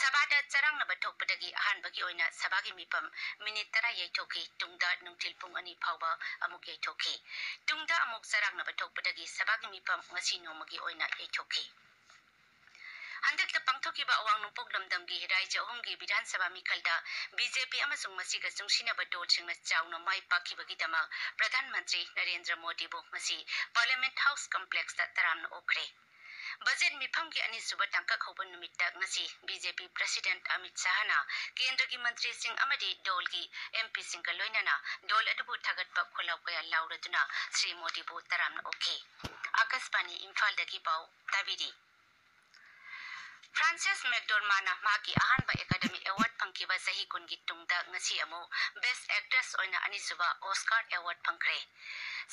ꯁꯚꯥꯗ ꯆꯔꯥꯡꯅꯕ ꯊꯣꯛꯄꯗꯒꯤ ꯑꯍꯥꯟꯕꯒꯤ ꯑꯣꯏꯅ ꯁꯚꯥꯒꯤ ꯃꯤꯐꯝ ꯃꯤꯅꯤꯠ ꯇꯔꯥ ꯌꯩꯊꯣꯛꯈꯤ꯫ ꯇꯨꯡꯗ ꯅꯨꯡꯊꯤꯜ ꯄꯨꯡ ꯑꯅꯤ ꯐꯥꯎꯕ ꯑꯃꯨꯛ ꯌꯩꯊꯣꯛꯈꯤ꯫ ꯇꯨꯡꯗ ꯑꯃꯨꯛ ꯆꯔꯥꯡꯅꯕ ꯊꯣꯛꯄꯗꯒꯤ ꯁꯚꯥꯒꯤ ꯃꯤꯐꯝ ꯉꯁꯤ ꯅꯣꯡꯃꯒꯤ ꯑꯣꯏꯅ ꯌꯩꯊꯣꯛꯈꯤ꯫ ꯍꯟꯗꯛꯇ ꯄꯥꯡꯊꯣꯛꯈꯤꯕ ꯑꯋꯥꯡ ꯅꯣꯡꯄꯣꯛ ꯂꯝꯗꯝꯒꯤ ꯔꯥꯏꯖ꯭ꯌ ꯑꯍꯨꯝꯒꯤ ꯕꯤꯙꯥꯟ ꯁꯚꯥ ꯃꯤꯈꯜꯗ ꯕꯤ ꯖꯦ ꯄꯤ ꯑꯃꯁꯨꯡ ꯃꯁꯤꯒ ꯆꯨꯡꯁꯤꯟꯅꯕ ꯗꯣꯜꯁꯤꯡꯅ ꯆꯥꯎꯅ ꯃꯥꯏ ꯄꯥꯛꯈꯤꯕꯒꯤꯗꯃꯛ ꯄ꯭ꯔꯙꯥꯟ ꯃꯟꯇ꯭ꯔꯤ ꯅꯔꯦꯟꯗ꯭ꯔ ꯃꯣꯗꯤꯕꯨ ꯉꯁꯤ ꯄꯥꯔꯂꯤꯌꯥꯃꯦꯟꯠ ꯍꯥꯎꯁ ꯀꯝꯄ꯭ꯂꯦꯛꯁꯇ ꯇꯔꯥꯝꯅ ꯑꯣꯛꯈ꯭ꯔꯦ꯫ ꯕꯖꯦꯠ ꯃꯤꯐꯝꯒꯤ ꯑꯅꯤꯁꯨꯕ ꯇꯥꯡꯀꯛ ꯍꯧꯕ ꯅꯨꯃꯤꯠꯇ ꯉꯁꯤ ꯕꯤ ꯖꯦ ꯄꯤ ꯄ꯭ꯔꯦꯁꯤꯗꯦꯟꯠ ꯑꯃꯤꯠ ꯁꯥꯍꯅ ꯀꯦꯟꯗ꯭ꯔꯒꯤ ꯃꯟꯇ꯭ꯔꯤꯁꯤꯡ ꯑꯃꯗꯤ ꯗꯣꯜꯒꯤ ꯑꯦꯝ ꯄꯤꯁꯤꯡꯒ ꯂꯣꯏꯅꯅ ꯗꯣꯜ ꯑꯗꯨꯕꯨ ꯊꯥꯒꯠꯄ ꯈꯣꯜꯂꯥꯎ ꯀꯌꯥ ꯂꯥꯎꯔꯗꯨꯅ ꯁ꯭ꯔꯤ ꯃꯣꯗꯤꯕꯨ ꯇꯔꯥꯝꯅ ꯑꯣꯛꯈꯤ꯫ ꯑꯥꯀꯥꯁꯕꯥꯅꯤ ꯏꯝꯐꯥꯜꯗꯒꯤ ꯄꯥꯎ ꯇꯥꯕꯤꯔꯤ꯫ ꯐ꯭ꯔꯥꯟꯁꯤꯁ ꯃꯦꯛꯗꯣꯔꯃꯥꯅ ꯃꯍꯥꯛꯀꯤ ꯑꯍꯥꯟꯕ ꯑꯦꯀꯥꯗꯃꯤ ꯑꯦꯋꯥꯔꯗ ꯐꯪꯈꯤꯕ ꯆꯍꯤ ꯀꯨꯟꯒꯤ ꯇꯨꯡꯗ ꯉꯁꯤ ꯑꯃꯨꯛ ꯕꯦꯁ꯭ꯠ ꯑꯦꯛꯇ꯭ꯔꯦꯁ ꯑꯣꯏꯅ ꯑꯅꯤꯁꯨꯕ ꯑꯣꯁꯀꯥꯔ ꯑꯦꯋꯥꯔꯗ ꯐꯪꯈ꯭ꯔꯦ꯫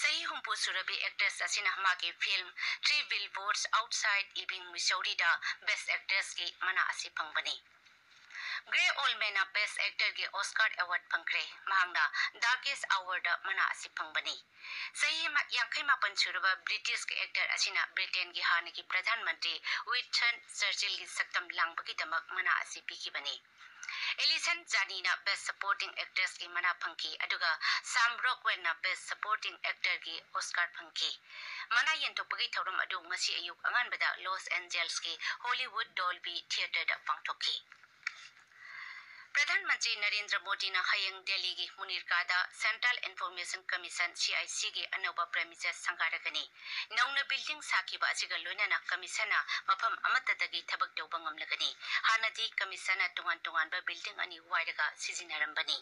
ꯆꯍꯤ ꯍꯨꯝꯐꯨ ꯁꯨꯔꯕꯤ ꯑꯦꯛꯇ꯭ꯔꯦꯁ ꯑꯁꯤꯅ ꯃꯍꯥꯛꯀꯤ film Three Billboards Outside Ebbing, Missouriꯗ ꯕꯦꯁ꯭ꯠ ꯑꯦꯛꯇ꯭ꯔꯦꯁꯀꯤ ꯃꯅꯥ ꯑꯁꯤ ꯐꯪꯕꯅꯤ꯫ ꯒ꯭ꯔꯦ ꯑꯣꯜꯃꯦꯟꯅ ꯕꯦꯁ꯭ꯠ ꯑꯦꯛꯇꯔꯒꯤ ꯑꯣꯁꯀꯥꯔ ꯑꯦꯋꯥꯔꯗ ꯐꯪꯈ꯭ꯔꯦ꯫ ꯃꯍꯥꯛꯅ ꯗꯥꯔꯀꯦꯁ꯭ꯠ ꯑꯋꯥꯔꯗ ꯃꯅꯥ ꯑꯁꯤ ꯐꯪꯕꯅꯤ꯫ ꯆꯍꯤ ꯃ-, ꯌꯥꯡꯈꯩ ꯃꯥꯄꯟ ꯁꯨꯔꯕ ꯕ꯭ꯔꯤꯇꯤꯁꯀꯤ ꯑꯦꯛꯇꯔ ꯑꯁꯤꯅ ꯕ꯭ꯔꯤꯇꯦꯟꯒꯤ ꯍꯥꯟꯅꯒꯤ ꯄ꯭ꯔꯙꯥꯟ ꯃꯟꯇ꯭ꯔꯤ ꯋꯤꯟꯁꯇꯟ ꯆꯔꯆꯤꯜꯒꯤ ꯁꯛꯇꯝ ꯂꯥꯡꯕꯒꯤꯗꯃꯛ ꯃꯅꯥ ꯑꯁꯤ ꯄꯤꯈꯤꯕꯅꯤ꯫ ꯑꯦꯂꯤꯁꯟ ꯖꯥꯅꯤꯅ ꯕꯦꯁ꯭ꯠ ꯁꯄꯣꯔꯇꯤꯡ ꯑꯦꯛꯇ꯭ꯔꯦꯁꯀꯤ ꯃꯅꯥ ꯐꯪꯈꯤ, ꯑꯗꯨꯒ ꯁꯥꯝ ꯔꯣꯛꯋꯦꯜꯅ ꯕꯦꯁ꯭ꯠ ꯁꯄꯣꯔꯇꯤꯡ ꯑꯦꯛꯇꯔꯒꯤ ꯑꯣꯁꯀꯥꯔ ꯐꯪꯈꯤ꯫ ꯃꯅꯥ ꯌꯦꯟꯊꯣꯛꯄꯒꯤ ꯊꯧꯔꯝ ꯑꯗꯨ ꯉꯁꯤ ꯑꯌꯨꯛ ꯑꯉꯟꯕꯗ ꯂꯣꯁ ꯑꯦꯟꯖꯦꯜꯁꯀꯤ ꯍꯣꯂꯤꯋꯨꯗ ꯗꯣꯜꯕꯤ ꯊꯤꯌꯦꯇꯔꯗ ꯄꯥꯡꯊꯣꯛꯈꯤ꯫ ꯄ꯭ꯔꯙꯥꯟ ꯃꯟꯇ꯭ꯔꯤ ꯅꯔꯦꯟꯗ꯭ꯔ ꯃꯣꯗꯤꯅ ꯍꯌꯦꯡ ꯗꯦꯜꯂꯤꯒꯤ ꯃꯨꯅꯤꯔꯀꯥꯗ central information commission, C I ꯁꯤꯒꯤ ꯑꯅꯧꯕ ꯄ꯭ꯔꯦꯃꯤꯁꯦꯁ ꯁꯪꯒꯥꯔꯒꯅꯤ꯫ ꯅꯧꯅ ꯕꯤꯜꯗꯤꯡ ꯁꯥꯈꯤꯕ ꯑꯁꯤꯒ ꯂꯣꯏꯅꯅ ꯀꯃꯤꯁꯟꯅ ꯃꯐꯝ ꯑꯃꯠꯇꯗꯒꯤ ꯊꯕꯛ ꯇꯧꯕ ꯉꯝꯂꯒꯅꯤ꯫ ꯍꯥꯟꯅꯗꯤ ꯀꯃꯤꯁꯟꯅ ꯇꯣꯉꯥꯟ ꯇꯣꯉꯥꯟꯕ ꯕꯤꯜꯗꯤꯡ ꯑꯅꯤ ꯋꯥꯏꯔꯒ ꯁꯤꯖꯤꯟꯅꯔꯝꯕꯅꯤ꯫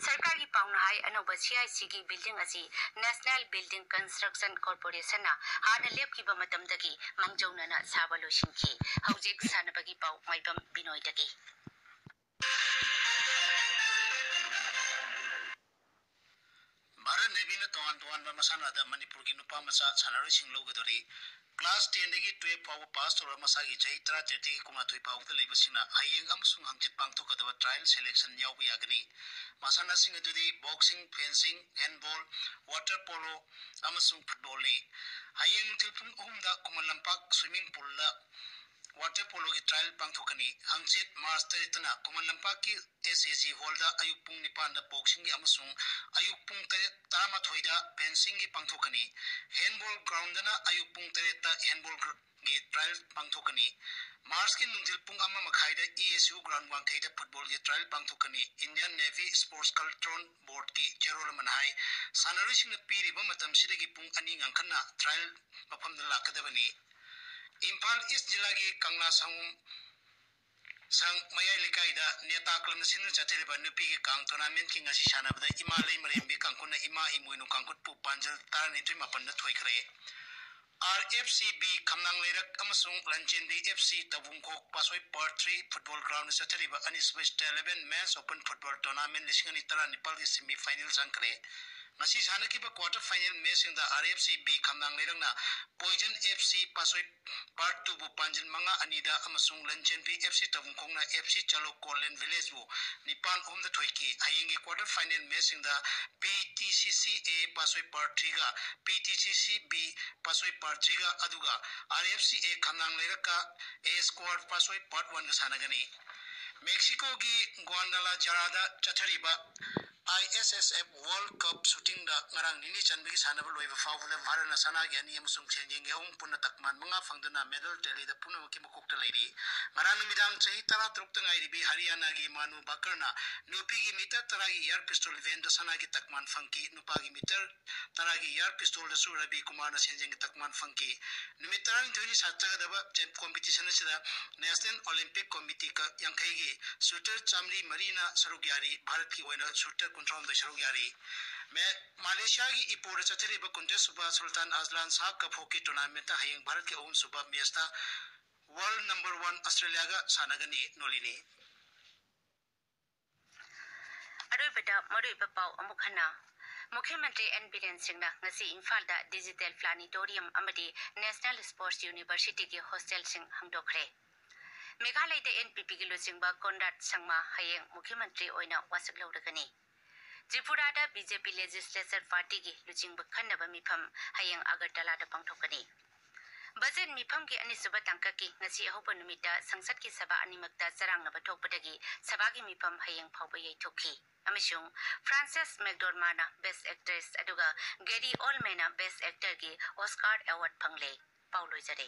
ꯁꯔꯀꯥꯔꯒꯤ ꯄꯥꯎꯅ ꯍꯥꯏ, ꯑꯅꯧꯕ ꯁꯤ ꯑꯥꯏ ꯁꯤꯒꯤ ꯕꯤꯜꯗꯤꯡ ꯑꯁꯤ ꯅꯦꯁꯅꯦꯜ ꯕꯤꯜꯗꯤꯡ ꯀꯟꯁꯇ꯭ꯔꯛꯁꯟ ꯀꯣꯔꯄꯣꯔꯦꯁꯟꯅ ꯍꯥꯟꯅ ꯂꯦꯞꯈꯤꯕ ꯃꯇꯝꯗꯒꯤ ꯃꯥꯡꯖꯧꯅꯅ ꯁꯥꯕ ꯂꯣꯏꯁꯤꯟꯈꯤ꯫ ꯍꯧꯖꯤꯛ ꯁꯥꯟꯅꯕꯒꯤ ꯄꯥꯎ ꯃꯥꯏꯕꯝ ꯕꯤꯅꯣꯏꯗꯒꯤ꯫ ꯚꯥꯔꯠ ꯅꯦꯚꯤꯅ ꯇꯣꯉꯥꯟ ꯇꯣꯉꯥꯟꯕ ꯃꯁꯥꯟꯅꯗ ꯃꯅꯤꯄꯨꯔꯒꯤ ꯅꯨꯄꯥ ꯃꯆꯥ ꯁꯥꯟꯅꯔꯣꯏꯁꯤꯡ ꯂꯧꯒꯗꯧꯔꯤ꯫ ꯀ꯭ꯂꯥꯁ ꯇꯦꯟꯗꯒꯤ ꯇꯨꯌꯦꯜꯐ ꯐꯥꯎꯕ ꯄꯥꯁ ꯇꯧꯔꯕ ꯃꯁꯥꯒꯤ ꯆꯍꯤ ꯇꯔꯥꯇꯔꯦꯠꯇꯒꯤ ꯀꯨꯟꯃꯥꯊꯣꯏ ꯐꯥꯎꯕꯗ ꯂꯩꯕꯁꯤꯡꯅ ꯍꯌꯦꯡ ꯑꯃꯁꯨꯡ ꯍꯪꯆꯤꯠ ꯄꯥꯡꯊꯣꯛꯀꯗꯕ trial selection ꯌꯥꯎꯕ ꯌꯥꯒꯅꯤ꯫ ꯃꯁꯥꯟꯅꯁꯤꯡ ꯑꯗꯨꯗꯤ boxing, fencing, handball, water polo ꯑꯃꯁꯨꯡ footballꯅꯤ꯫ ꯍꯌꯦꯡ ꯅꯨꯡꯊꯤꯜ ꯄꯨꯡ ꯑꯍꯨꯝꯗ Khuman Lampak swimming poolꯗ water ꯄꯣꯂꯣꯒꯤ trial ꯄꯥꯡꯊꯣꯛꯀꯅꯤ꯫ ꯍꯪꯆꯤꯠ March ꯇꯔꯦꯠꯇꯅ Khuman ꯂꯝꯄꯥꯛꯀꯤ S A G ꯍꯣꯜꯗ ꯑꯌꯨꯛ ꯄꯨꯡ ꯅꯤꯄꯥꯟꯗ ꯕꯣꯛꯁꯤꯡꯒꯤ ꯑꯃꯁꯨꯡ ꯑꯌꯨꯛ ꯄꯨꯡ ꯇꯔꯦꯠ ꯇꯔꯥꯃꯥꯊꯣꯏꯗ ꯐꯦꯟꯁꯤꯡꯒꯤ ꯄꯥꯡꯊꯣꯛꯀꯅꯤ꯫ ꯍꯦꯟꯕꯣꯜ ꯒ꯭ꯔꯥꯎꯟꯗꯅ ꯑꯌꯨꯛ ꯄꯨꯡ ꯇꯔꯦꯠꯇ ꯍꯦꯟꯕꯣꯜ ꯒ꯭ꯔ- ꯒꯤ ꯇ꯭ꯔꯥꯏꯜ ꯄꯥꯡꯊꯣꯛꯀꯅꯤ꯫ ꯃꯥꯔꯆꯀꯤ ꯅꯨꯡꯊꯤꯜ ꯄꯨꯡ ꯑꯃ ꯃꯈꯥꯏꯗ ꯏ ꯑꯦꯁ ꯌꯨ ꯒ꯭ꯔꯥꯎꯟ ꯋꯥꯡꯈꯩꯗ ꯐꯨꯠꯕꯣꯜꯒꯤ ꯇ꯭ꯔꯥꯏꯜ ꯄꯥꯡꯊꯣꯛꯀꯅꯤ꯫ ꯏꯟꯗꯤꯌꯥꯟ ꯅꯦꯚꯤ ꯁ꯭ꯄꯣꯔꯠꯁ ꯀꯜꯆꯔꯦꯜ ꯕꯣꯔꯗꯀꯤ ꯆꯦꯔꯣꯜ ꯑꯃꯅ ꯍꯥꯏ, ꯁꯥꯟꯅꯔꯣꯏꯁꯤꯡꯅ ꯄꯤꯔꯤꯕ ꯃꯇꯝꯁꯤꯗꯒꯤ ꯄꯨꯡ ꯑꯅꯤ ꯉꯟꯈꯠꯅ ꯇ꯭ꯔꯥꯏꯜ ꯃꯐꯝꯗ ꯂꯥꯛꯀꯗꯕꯅꯤ꯫ ꯏꯝꯐꯥꯜ ꯏꯁ ꯖꯤꯂꯥꯒꯤ ꯀꯪꯂꯥ ꯁꯪꯒꯣꯝ ꯁꯪ ꯃꯌꯥꯏ ꯂꯩꯀꯥꯏꯗ ꯅꯦꯇꯥ ꯀ꯭ꯂꯕꯅ ꯁꯤꯟꯗꯨꯅ ꯆꯠꯊꯔꯤꯕ ꯅꯨꯄꯤꯒꯤ ꯀꯥꯡ ꯇꯣꯔꯅꯥꯃꯦꯟꯠꯀꯤ ꯉꯁꯤ ꯁꯥꯟꯅꯕꯗ ꯏꯃꯥ ꯂꯩꯃꯔꯦꯝꯕꯤ ꯀꯥꯡꯈꯨꯅ ꯏꯃꯥ ꯏꯃꯣꯏꯅꯨ ꯀꯥꯡꯈꯨꯠꯄꯨ ꯄꯥꯟꯖꯜ ꯇꯔꯥꯅꯤꯊꯣꯏ ꯃꯥꯄꯟꯗ ꯊꯣꯏꯈ꯭ꯔꯦ꯫ R F C B Khamnang ꯂꯩꯔꯛ ꯑꯃꯁꯨꯡ ꯂꯟꯆꯦꯟꯕꯤ F C Taobungkhok Patsoi part three football ground ꯆꯠꯊꯔꯤꯕ ꯑꯅꯤꯁꯨꯕ state eleven men's open football tournament ꯂꯤꯁꯤꯡ ꯑꯅꯤ ꯇꯔꯥꯅꯤꯄꯥꯜꯒꯤ ꯁꯦꯃꯤ ꯐꯥꯏꯅꯦꯜ ꯆꯪꯈ꯭ꯔꯦ꯫ ꯉꯁꯤ ꯁꯥꯟꯅꯈꯤꯕ ꯀ꯭ꯋꯥꯇꯔ ꯐꯥꯏꯅꯦꯜ ꯃꯦꯆꯁꯤꯡꯗ R F C B Khamnang ꯂꯩꯔꯛꯅ poison F C Patsoi part ꯇꯨꯕꯨ ꯄꯥꯟꯖꯤꯜ ꯃꯉꯥ ꯑꯅꯤꯗ ꯑꯃꯁꯨꯡ ꯂꯟꯆꯦꯟꯕꯤ ꯑꯦꯐ ꯁꯤ ꯇꯧꯕꯨꯡꯈꯣꯛꯅ ꯑꯦꯐ ꯁꯤ ꯆꯂꯣ ꯀꯣꯠꯂꯦꯟ ꯚꯤꯂꯦꯖꯕꯨ ꯅꯤꯄꯥꯟ ꯑꯍꯨꯝꯗ ꯊꯣꯏꯈꯤ꯫ ꯍꯌꯦꯡꯒꯤ ꯀ꯭ꯋꯥꯇꯔ ꯐꯥꯏꯅꯦꯜ ꯃꯦꯆꯁꯤꯡꯗ ꯄꯤ ꯇꯤ ꯁꯤ ꯁꯤ ꯑꯦ ꯄꯥꯠꯁꯣꯏ ꯄꯥꯔꯠ ꯊ꯭ꯔꯤꯒ ꯄꯤ ꯇꯤ ꯁꯤ ꯁꯤ ꯕꯤ ꯄꯥꯠꯁꯣꯏ ꯄꯥꯔꯠ ꯊ꯭ꯔꯤꯒ ꯑꯗꯨꯒ ꯑꯥꯔ ꯑꯦꯐ ꯁꯤ ꯑꯦ ꯈꯝꯅꯥꯡ ꯂꯩꯔꯛꯀ ꯑꯦ ꯁ꯭ꯀ꯭ꯋꯥꯔ ꯄꯥꯠꯁꯣꯏ ꯄꯥꯔꯠ ꯋꯥꯟꯒ ꯁꯥꯟꯅꯒꯅꯤ꯫ ꯃꯦꯛꯁꯤꯀꯣꯒꯤ ꯒ꯭ꯋꯥꯟꯗꯥꯂꯥꯖꯥꯔꯥꯗ ꯆꯠꯊꯔꯤꯕ ꯑꯥꯏ ꯑꯦꯁ ꯑꯦꯁ ꯑꯦꯐ ꯋꯥꯔꯜꯗ ꯀꯞ ꯁꯨꯇꯤꯡꯗ ꯉꯔꯥꯡ ꯅꯤꯅꯤ ꯆꯟꯕꯒꯤ ꯁꯥꯟꯅꯕ ꯂꯣꯏꯕ ꯐꯥꯎꯕꯗ ꯚꯥꯔꯠꯅ ꯁꯅꯥꯒꯤ ꯑꯅꯤ ꯑꯃꯁꯨꯡ ꯁꯦꯟꯖꯦꯡꯒꯤ ꯑꯍꯨꯝ, ꯄꯨꯟꯅ ꯇꯛꯃꯥꯟ ꯃꯉꯥ ꯐꯪꯗꯨꯅ ꯃꯦꯗꯜ ꯇꯦꯂꯤꯗ ꯄꯨꯝꯅꯃꯛꯀꯤ ꯃꯀꯣꯛꯇ ꯂꯩꯔꯤ꯫ ꯉꯔꯥꯡ ꯅꯨꯃꯤꯗꯥꯡ ꯆꯍꯤ ꯇꯔꯥꯇꯔꯨꯛꯇ ꯉꯥꯏꯔꯤꯕꯤ ꯍꯔꯤꯌꯥꯅꯥꯒꯤ ꯃꯥꯅꯨ ꯕꯥꯀꯔꯅ ꯅꯨꯄꯤꯒꯤ ꯃꯤꯇꯔ ꯇꯔꯥꯒꯤ ꯑꯦꯌꯔ ꯄꯤꯁꯇꯣꯜ ꯏꯚꯦꯟꯠꯇ ꯁꯅꯥꯒꯤ ꯇꯛꯃꯥꯟ ꯐꯪꯈꯤ꯫ ꯅꯨꯄꯥꯒꯤ ꯃꯤꯇꯔ ꯇꯔꯥꯒꯤ ꯑꯦꯌꯔ ꯄꯤꯁꯇꯣꯜꯗꯁꯨ ꯔꯕꯤ ꯀꯨꯃꯥꯔꯅ ꯁꯦꯟꯖꯦꯡꯒꯤ ꯇꯛꯃꯥꯟ ꯐꯪꯈꯤ꯫ ꯅꯨꯃꯤꯠ ꯇꯔꯥꯅꯤꯊꯣꯏꯅꯤ ꯁꯥꯟꯅꯒꯗꯕ ꯆꯦꯝ-, ꯀꯣꯝꯄꯤꯇꯤꯁꯟ ꯑꯁꯤꯗ ꯅꯦꯁꯅꯦꯜ ꯑꯣꯂꯤꯝꯄꯤꯛ ꯀꯣꯃꯤꯇꯤ ꯀ-, ꯌꯥꯡꯈꯩꯒꯤ ꯁꯨꯇꯔ ꯆꯥꯃꯔꯤ ꯃꯔꯤꯅ ꯁꯔꯨꯛ ꯌꯥꯔꯤ꯫ ꯚꯥꯔꯠꯀꯤ ꯑꯣꯏꯅ ꯁꯨꯇꯔ ꯀꯨꯟꯊ꯭ꯔꯥꯍꯨꯝꯗꯣꯏ ꯁꯔꯨꯛ ꯌꯥꯔꯤ꯫ ꯃꯦ-, ꯃꯥꯂꯦꯁꯤꯌꯥꯒꯤ ꯏꯄꯣꯗ ꯆꯠꯊꯔꯤꯕ ꯀꯨꯟꯇꯔꯦꯠ ꯁꯨꯕ ꯁꯨꯜꯇꯥꯟ ꯑꯖꯂꯥꯟ ꯁꯥꯍ ꯀꯞ ꯍꯣꯀꯤ ꯇꯣꯔꯅꯥꯃꯦꯟꯠꯇ ꯍꯌꯦꯡ ꯚꯥꯔꯠꯀꯤ ꯑꯍꯨꯝꯁꯨꯕ ꯃꯦꯆꯇ ꯋꯥꯔꯜꯗ ꯅꯝꯕꯔ ꯋꯥꯟ ꯑꯁꯇ꯭ꯔꯦꯂꯤꯌꯥꯒ ꯁꯥꯟꯅꯒꯅꯤ꯫ ꯅꯣꯂꯤꯅꯤ꯫ ꯑꯔꯣꯏꯕꯗ ꯃꯔꯨꯑꯣꯏꯕ ꯄꯥꯎ ꯑꯃꯨꯛ ꯍꯟꯅ꯫ ꯃꯨꯈ꯭ꯌ ꯃꯟꯇ꯭ꯔꯤ ꯑꯦꯟ ꯕꯤꯔꯦꯟ ꯁꯤꯡꯅ ꯉꯁꯤ ꯏꯝꯐꯥꯜꯗ ꯗꯤꯖꯤꯇꯦꯜ ꯄ꯭ꯂꯥꯅꯤꯇꯣꯔꯤꯌꯝ ꯑꯃꯗꯤ ꯅꯦꯁꯅꯦꯜ ꯁ꯭ꯄꯣꯔꯠꯁ ꯌꯨꯅꯤꯚꯔꯁꯤꯇꯤꯒꯤ ꯍꯣꯁꯇꯦꯜꯁꯤꯡ ꯍꯥꯡꯗꯣꯛꯈ꯭ꯔꯦ꯫ ꯃꯦꯘꯥꯂꯌꯗ ꯑꯦꯟ ꯄꯤ ꯄꯤꯒꯤ ꯂꯨꯆꯤꯡꯕ ꯀꯣꯟꯔꯥꯗ ꯁꯪꯃꯥ ꯍꯌꯦꯡ ꯃꯨꯈ꯭ꯌ ꯃꯟꯇ꯭ꯔꯤ ꯑꯣꯏꯅ ꯋꯥꯁꯛ ꯂꯧꯔꯒꯅꯤ꯫ ꯇ꯭ꯔꯤꯄꯨꯔꯥꯗ ꯕꯤ ꯖꯦ ꯄꯤ ꯂꯦꯖꯤꯁꯂꯦꯆꯔ ꯄꯥꯔꯇꯤꯒꯤ ꯂꯨꯆꯤꯡꯕ ꯈꯟꯅꯕ ꯃꯤꯐꯝ ꯍꯌꯦꯡ ꯑꯒꯔꯇꯂꯥꯗ ꯄꯥꯡꯊꯣꯛꯀꯅꯤ꯫ ꯕꯖꯦꯠ ꯃꯤꯐꯝꯒꯤ ꯑꯅꯤꯁꯨꯕ ꯇꯥꯡꯀꯛꯀꯤ ꯉꯁꯤ ꯑꯍꯧꯕ ꯅꯨꯃꯤꯠꯇ ꯁꯪꯁꯠꯀꯤ ꯁꯚꯥ ꯑꯅꯤꯃꯛꯇ ꯆꯔꯥꯡꯅꯕ ꯊꯣꯛꯄꯗꯒꯤ ꯁꯚꯥꯒꯤ ꯃꯤꯐꯝ ꯍꯌꯦꯡ ꯐꯥꯎꯕ ꯌꯩꯊꯣꯛꯈꯤ꯫ ꯑꯃꯁꯨꯡ ꯐ꯭ꯔꯥꯟꯁꯦꯁ ꯃꯦꯛꯗꯣꯔꯃꯥꯅ ꯕꯦꯁ ꯑꯦꯛꯇ꯭ꯔꯦꯁ ꯑꯗꯨꯒ ꯒꯦꯔꯤ ꯑꯣꯜꯃꯦꯅ ꯕꯦꯁ ꯑꯦꯛꯇꯔꯒꯤ ꯑꯣꯁꯀꯥꯔ ꯑꯦꯋꯥꯔꯗ ꯐꯪꯂꯦ꯫ ꯄꯥꯎ ꯂꯣꯏꯖꯔꯦ꯫